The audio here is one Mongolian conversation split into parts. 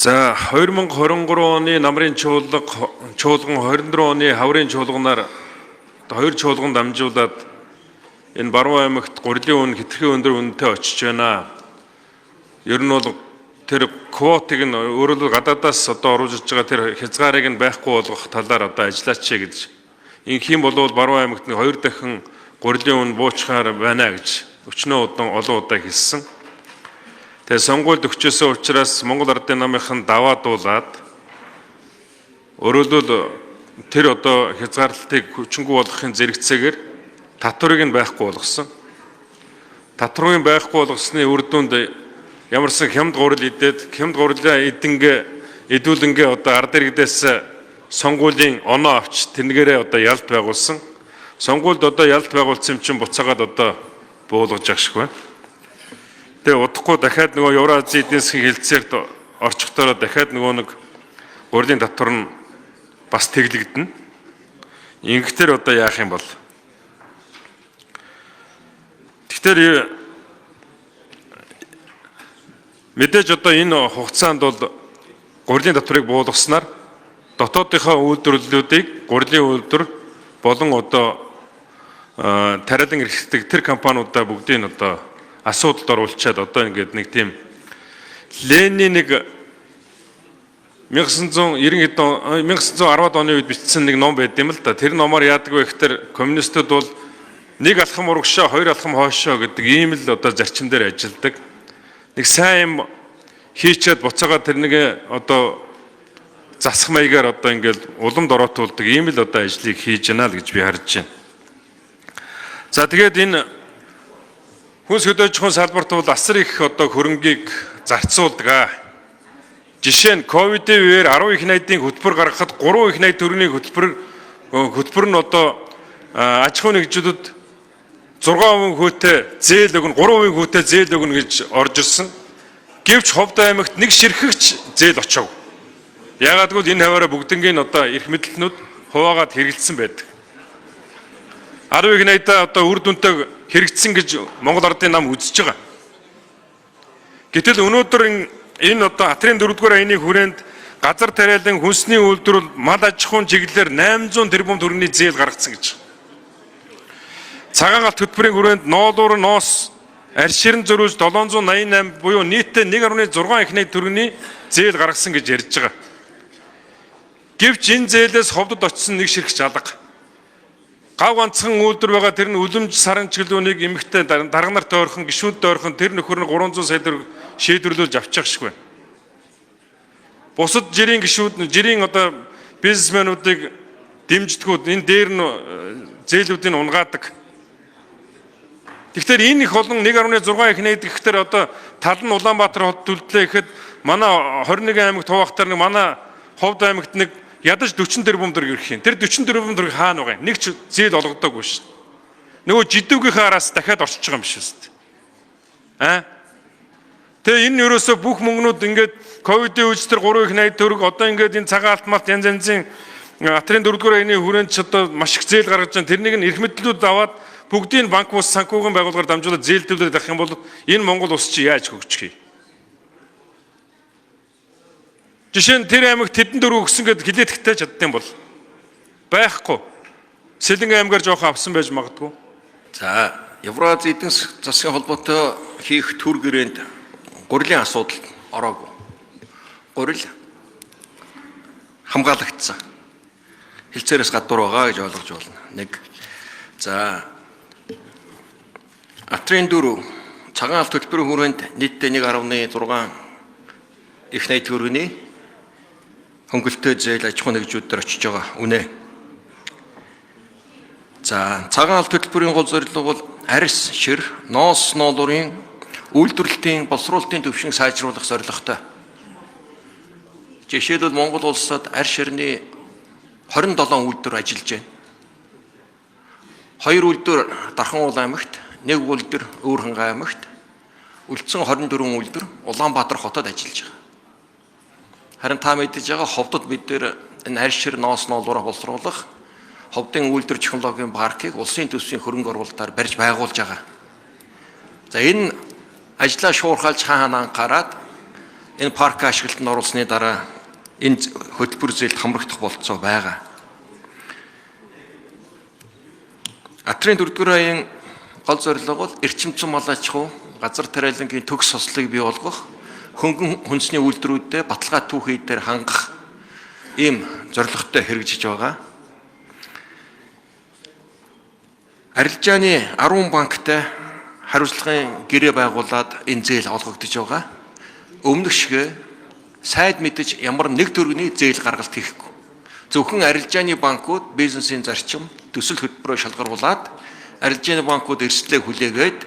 За 2023 оны намрын чуулга чуулган 24 оны хаврын чуулганаар хоёр чуулган дамжуулаад энэ Баруун аймагт гурилын үн хэтэрхий өндөр үнэтэй очиж байна. Ер нь бол тэр квотыг нь өөрөөр хэлбэл гадаадаас одоо оруулж иж байгаа тэр хязгаарыг нь байхгүй болгох талаар одоо ажиллаач гэж. Ингэх юм бол Баруун аймагт нэг хоёр дахин гурилын үн буучхаар байна гэж өчнөө удаан олон удаа хэлсэн. Тэгээ сонгуульд өгчөөсөн учраас Монгол Ардын намынхан даваадуулаад өөрөөр тэр одоо хязгаарлалтыг хүчингү болгохын зэрэгцээгээр татварыг нь байхгүй болгосон. Татварыг байхгүй болгосны үр дүнд ямарсан хямд гурил идээд хямд гурилаа эдэнгээ эдүүлэнгээ одоо ард иргэдээс сонгуулийн оноо авч тэрнгээрээ одоо ялт байгуулсан. Сонгуульд одоо ялт байгуулсан юм чинь буцаагаад одоо буулгаж ах шиг байна. Тэгээ удахгүй дахиад нөгөө Евразийн эдийн засгийн хэлтсээр орчихдороо дахиад нөгөө нэг гурилын татвар нь бас тэглэгдэнэ. Ингэхдээ одоо яах юм бол? Тэгэхээр мэдээж одоо энэ хугацаанд бол гурилын татварыг буулгаснаар дотоодынхоо үйлдвэрлэлүүдийг гурилын үйлдвэр болон одоо тариалан эрхлэдэг тэр компаниудаа бүгдийг нь одоо асуудалд оруулчаад одоо ингээд нэг тийм Ленин нэг 1990 1910-ад оны үед бичсэн нэг ном байд юм л да. Тэр номоор яадаг вэ гэхээр коммунистууд бол нэг алхам урагшаа, хоёр алхам хойшоо гэдэг ийм л одоо зарчим дээр ажилладаг. Нэг сайн юм хийчээд буцаагаа тэр нэг одоо засах маягаар одоо ингээд уламд ороотуулдаг ийм л одоо ажлыг хийж байна л гэж би харж байна. За тэгээд энэ хүнс хөдөө аж ахуйн салбарт бол асар их одоо хөрөнгийг зарцуулдаг. Жишээ нь ковидын үеэр 10 их найдын хөтөлбөр гаргахад 3 их найд төгрөгийн хөтөлбөр нь одоо аж ахуйн нэгжүүдэд 6% хөөтэй зээл өгнө, 3% хөөтэй зээл өгнө гэж орж ирсэн. Гэвч Ховд аймагт нэг ширхэгч зээл очоогүй. Яагаад гэвэл энэ хаваараа бүгднгийн одоо эрх мэдэлтнүүд хуваагаад хэрэгэлсэн байдаг. 10 их найдаа одоо үр дүнтэй хэрэгжсэн гэж Монгол Ардын нам үзэж байгаа. Гэтэл өнөөдөр энэ одоо Атрын 4-р аяны хүрээнд газар тариалан хүнсний үйлдвэрлэл мал аж ахуйн чиглэлээр 800 тэрбум төгрөгийн зээл гаргацсан гэж. Цагаан галт хөтөлбөрийн хүрээнд ноолуур ноос арширн зөрүүж 788 буюу нийтдээ 1.6 их найд төгрөгийн зээл гаргасан гэж ярьж байгаа. Гэвч энэ зээлээс Ховдод очсон нэг ширхэг алга. Гав ганцхан үйлдвэр байгаа тэр нь үлэмж саран чиглүүнийг эмэгтэй дарга нарт ойрхон гишүүнд ойрхон тэр нөхөр нь 300 сая төгрөг шийдвэрлүүлж авчих шиг байна. Бусад жирийн гишүүд жирийн одоо бизнесмэнүүдийг дэмждэгүүд энэ дээр нь зээлүүдийг унгаадаг. Тэгэхээр энэ их олон 1.6 их найд гэхээр одоо тал нь Улаанбаатар хот төлдлөө гэхэд манай 21 аймагт хуваахтаар нэг манай Ховд аймагт нэг ядаж 40 тэрбум төгрөг ирэх юм. Тэр 40 тэрбум төгрөг хаана байгаа юм? Нэг ч зээл олгодоогүй шин. Нөгөө жидүүгийнхээ араас дахиад орчиж байгаа юм биш үү? Аа? Тэгээ энэ ерөөсөө бүх мөнгнүүд ингээд ковидын үеч тэр 3 их 80 төгрөг одоо ингээд энэ цагаан алт малт янз янзын Атрын 4-р аяны хүрээнд ч одоо маш их зээл гаргаж байгаа. Тэрнийг нь эрх мэдлүүд аваад бүгдийг банк бус санхүүгийн байгууллагаар дамжуулаад зээлдүүлээд авах юм бол энэ Монгол улс чи яаж хөгжих юм? Жишээ нь тэр аймагт тэдэн дөрөв өгсөн гэд хилээтгэхтэй чаддсан бол байхгүй. Сэлэнгэ аймгаар жоохон авсан байж магадгүй. За, Еврази эдийн засгийн холбоотой хийх төр гэрээнд гурилын асуудал ороогүй. Гурил хамгаалагдсан. Хилцээрээс гадуур байгаа гэж ойлгож байна. Нэг. За, Атрын 4 цагаан алт төлбөрийн хүрээнд нийтдээ 1.6 их найд төгрөгийн хөнгөлөлтөй зээл аж ахуйн нэгжүүд дээр очиж байгаа үнэ. За, цагаан алт төлбөрийн гол зорилго бол арьс, шир, ноос ноолуурын үйлдвэрлэлтийн боловсруулалтын түвшинг сайжруулах зорилготой. Жишээлбэл Монгол улсад арь ширний 27 үйлдвэр ажиллаж байна. 2 үйлдвэр Дархан уул аймагт, 1 үйлдвэр Өвөрхангай аймагт, үлдсэн 24 үйлдвэр Улаанбаатар хотод ажиллаж байгаа. Харин та мэдэж байгаа Ховдод бид нэр энэ арь шир ноос ноолуураа боловсруулах Ховдын үйлдвэр технологийн паркийг улсын төсвийн хөрөнгө оруулалтаар барьж байгуулж байгаа. За, энэ ажлаа шуурхалж хаа хаанаа анхаарат Энэ парк ашиглалтанд оруулсны дараа энэ хөтөлбөр зээлд хамрагдах болцоо байгаа. Атрын 4-р аян гол зорилго бол эрчимцэн мал аж ахуй, газар тариалангийн төгс хослолыг бий болгох, хөнгөн хүнсний үйлдвэрүүдэд баталгаа түүхий дээр хангах ийм зорилготой хэрэгжиж байгаа. Арилжааны 10 банктай хариуцлагын гэрээ байгуулад энэ зээл олгогдож байгаа. Өмнөх шиг сайд мэдэж ямар нэг төгрөгийн зээл гаргалт хийхгүй. Зөвхөн арилжааны банкуд бизнесийн зарчим, төсөл хөтөлбөрөөр шалгаруулад арилжааны банкуд эрсдлээ хүлээгээд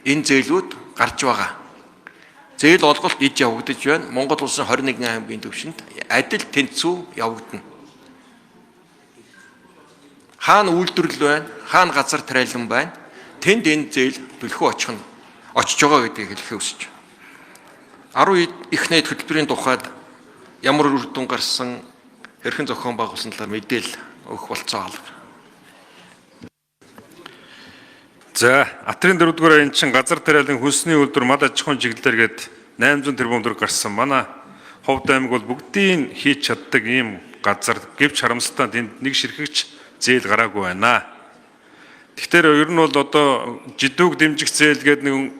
энэ зээлүүд гарч байгаа. Зээл олголт ид явагдаж байна. Монгол улсын 21 аймгийн түвшинд адил тэнцүү явагдана. Хаана үйлдвэрлэл байна, хаана газар тариалан байна, тэнд энэ зээл түлхүү очих нь очиж байгаа гэдгийг хэлэхээ хүсэж байна. 10 их найд хөтөлбөрийн тухайд ямар үр дүн гарсан, хэрхэн зохион байгуулсан талаар мэдээлэл өгөх болцоо алга. За, Атрын 4-р аян чинь газар тариалан хүнсний үйлдвэр мал аж ахуйн чиглэлээр гээд 800 тэрбум төгрөг гарсан. Манай Ховд аймаг бол бүгдийг хийж чаддаг ийм газар. Гэвч харамсалтай тэнд нэг ширхэгч зээл гараагүй байна. Тэгэхээр ер нь бол одоо жидүүг дэмжих зээл гээд нэг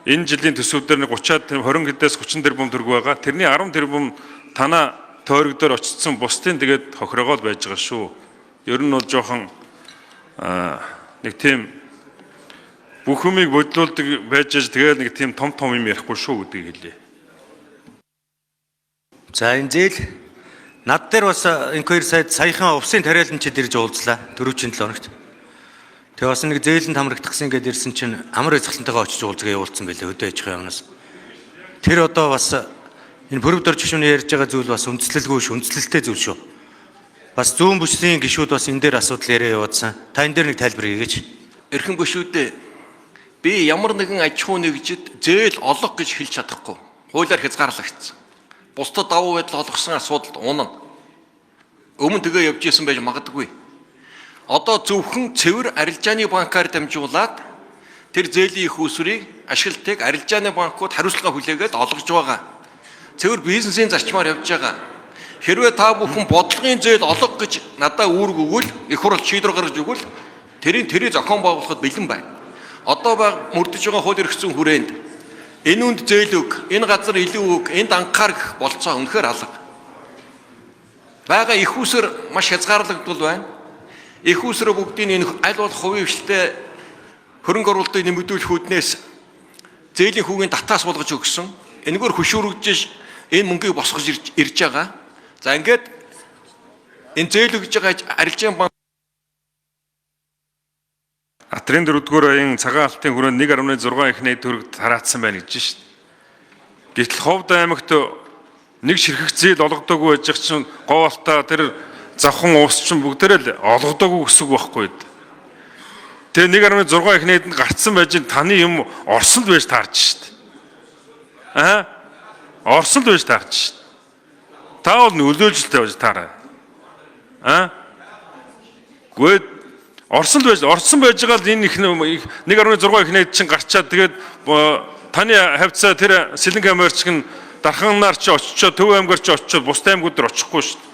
энэ жилийн төсөв дээр нэг 30-аад 20 хэдээс 30 тэрбум төгрөг байгаа. Тэрний 10 тэрбум танаа тойрог дээр очсон бусдын тэгээд хохирогоо л байж байгаа шүү. Ер нь бол жоохон нэг тийм бүх юмыг бодлуулдаг байж аж тэгээд нэг тийм том том юм ярихгүй шүү гэдгийг хэлье. За энэ зээл над дээр бас инквайр сайд саяхан увсын тариаланчид ирж уулзлаа түрүүчийн 7 хоногт. Тэгээ бас нэг зээлэнд хамрагдах гэсэн гээд ирсэн чинь амар эзэхлэнтэйгээ очиж уулзгаа явуулсан байлээ хөдөө аж ахуйн яамнаас. Тэр одоо бас энэ пүрэв дорж гишүүний ярьж байгаа зүйл бас үндслэлгүй шүү, үндслэлтэй зүйл шүү. Бас зүүн бүсийн гишүүд бас энэ дээр асуудал яриа явуулсан. Та энэ дээр нэг тайлбар хийгээч. Эрхэм гишүүдээ би ямар нэгэн аж ахуй нэгжид зээл олго гэж хэлж чадахгүй. Хуулиар хязгаарлагдсан. Бусдад давуу байдал олгосон асуудалд унана. Өмнө тэгээ явж исэн байж магадгүй. Одоо зөвхөн цэвэр арилжааны банкар дамжуулаад тэр зээлийн их усрыг ашиглалтыг арилжааны банкуд хариуцлага хүлээгээд олгож байгаа. Цэвэр бизнесийн зарчмаар явж байгаа. Хэрвээ та бүхэн бодлогын зээл олго гэж надад үүрэг өгвөл, их хурал шийдвэр гаргаж өгвөл тэрийг зохион байгуулахад бэлэн байна. Одоо баг мөрдөж байгаа хууль эрх зүйн хүрээнд энэ үнд зээл өг, энэ газар илүү өг, энд анхаар гэх болцоо үнэхээр алга. Бага их усэр маш хязгаарлагдвал байна. Их усрээ бүгдийг энэ аль болох хувийн хвшлтэй хөрөнгө оруулалтыг нэмэгдүүлэх үүднээс зээлийн хүүгийн татаас болгож өгсөн. Энэгээр хөшүүрэгдэж энэ мөнгийг босгож ирж байгаа. За ингээд энэ зээл өгж байгаа арилжаан банк Атрын 4-р аян цагаан алтын хүрээнд 1.6 их найд төгрөг тараацсан байна гэж шин. Гэтэл Ховд аймагт нэг ширхэг зээл олгодоогүй байж чинь говьалтаа тэр завхан уус чинь бүгдээрээ л олгодоогүй гэсэн үг байхгүй. Тэгээ 1.6 их найданд гарцсан байж таны юм орсон л байж таарч шít. Аа? Орсон л байж таарч шít. Та бол нөлөөлөлтэй байж таараа. Аа? Гэхдээ орсон л байж орсон байж байгаа л энэ их 1.6 их найд чинь гарчаад тэгээд таны хавцаа тэр Сэлэнг аймгаар чинь дарханнаар чи очичоод Төв аймгаар чи очичоод бусад аймагуд дээр очихгүй шүү дээ.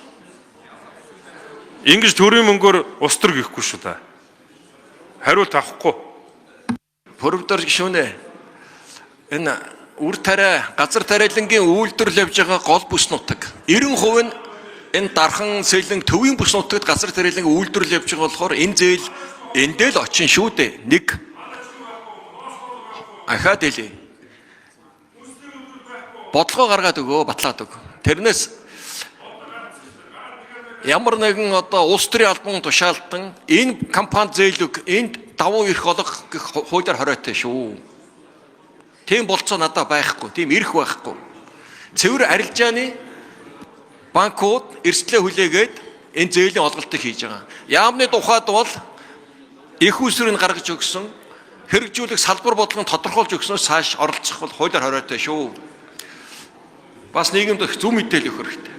Ингэж төрийн мөнгөөр улс төр гихгүй шүү та. Хариулт авахгүй. Пүрэв дорж гишүүнээ энэ үр тариа газар тариалангийн үйлдвэрлэл явж байгаа гол бүс нутаг 90% нь энэ Дархан, Сэлэнг, Төвийн бүс нутагт газар тариалангийн үйлдвэрлэл явж байгаа болохоор энэ зээл эндээ л очин шүү дээ. Нэг ахаад хэлье. Бодлогоо гаргаад өгөө, батлаад өг. Тэрнээс ямар нэгэн одоо улс төрийн албан тушаалтан энэ компани зээл өг, энд давуу эрх олгох гэх хуулиар хориотой шүү. Тийм болцоо надад байхгүй, тийм эрх байхгүй. Цэвэр арилжааны банкуд эрсдлээ хүлээгээд энэ зээлийн олголтыг хийж байгаа. Яамны тухайд бол их усрыг гаргаж өгсөн, хэрэгжүүлэх салбар бодлогыг тодорхойлж өгснөөс цааш оролцох бол хуулиар хориотой шүү. Бас нийгэмд их зөв мэдээлэл өгөх хэрэгтэй.